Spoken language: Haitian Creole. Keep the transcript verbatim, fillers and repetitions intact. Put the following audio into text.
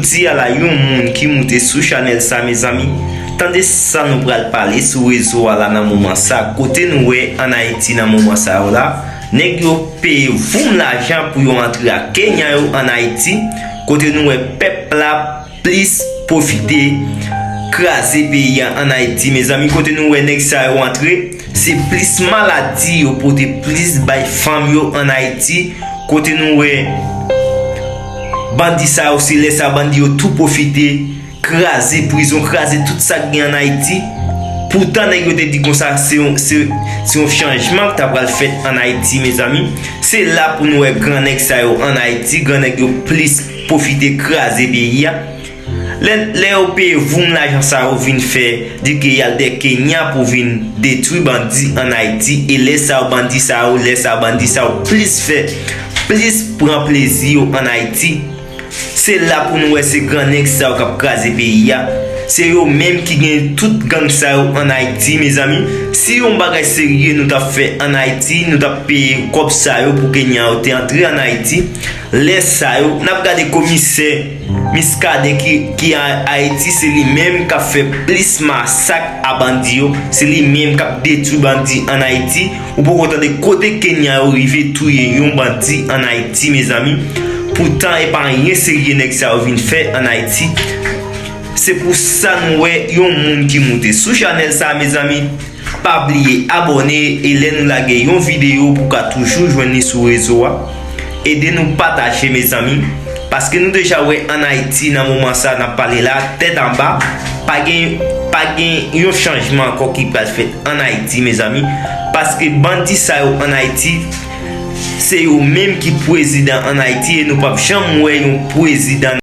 Jodi a la, yon moun ki moute sou chanèl sa, mezanmi, tande sa nou pral pale sou rezo a la nan moman sa, kote nou wè ann Ayiti nan moman sa yo la, nèg yo peye voum lajan pou yo antre ak Kenyan yo ann Ayiti, kote nou wè pèp la plis pwofite kraze peyi a ann Ayiti, mezanmi, kote nou wè nèg sa yo antre, se plis maladi yo pote plis bay fanm yo ann Ayiti, kote nou wè bandi sa yo, se lè sa bandi yo tou pwofite kraze prizon, kraze tout sa k gen ann Ayiti. Poutan nèg yo te di konsa se yon, se, se yon chanjman k ta pral fèt ann Ayiti, mezanmi. Se la pou nou wè gran nèg sa yo ann Ayiti, gran nèg yo plis pwofite kraze peyi a. Lè, lè yo peye voum lajan sa yo vin fè di ke y al dè Kenya pou vin detwi bandi ann Ayiti, e lè sa yo bandi sa yo, lè sa yo bandi sa yo plis fè, plis pran plezi yo ann Ayiti. Se la pou nou wè se gran nèg sa yo k ap kraze peyi a. Se yo menm ki gen tout gang sa yo ann Ayiti, mezanmi. Si yon bagay serye nou t ap fè ann Ayiti, nou t ap peye kòb sa yo pou Kenya yo te antre ann Ayiti. Lè sa yo, n ap gade komisè Miskaden ki, ki a Ayiti, se li menm k ap fè plis masak a bandi yo, se li menm k ap detwi bandi ann Ayiti. Ou poko tande kote Kenya yo rive touye yon bandi ann Ayiti, mezanmi. Poutan, e pa anyen serye nèg sa yo vin fè ann Ayiti. Se pou sa nou wè yon moun ki moute sou chanèl sa, mezanmi. Pa bliye abòne e lè nou lage yon videyo pou w ka toujou jwenn li sou rezo a. Ede nou pataje, mezanmi. Paske nou deja wè ann Ayiti nan moman sa n ap pale la, tèt anba, pa gen, pa gen yon chanjman ankò ki pral fèt ann Ayiti, mezanmi. Paske bandi sa yo ann Ayiti, se yo menm ki prezidan ann Ayiti e nou p ap janm wè yon prezidan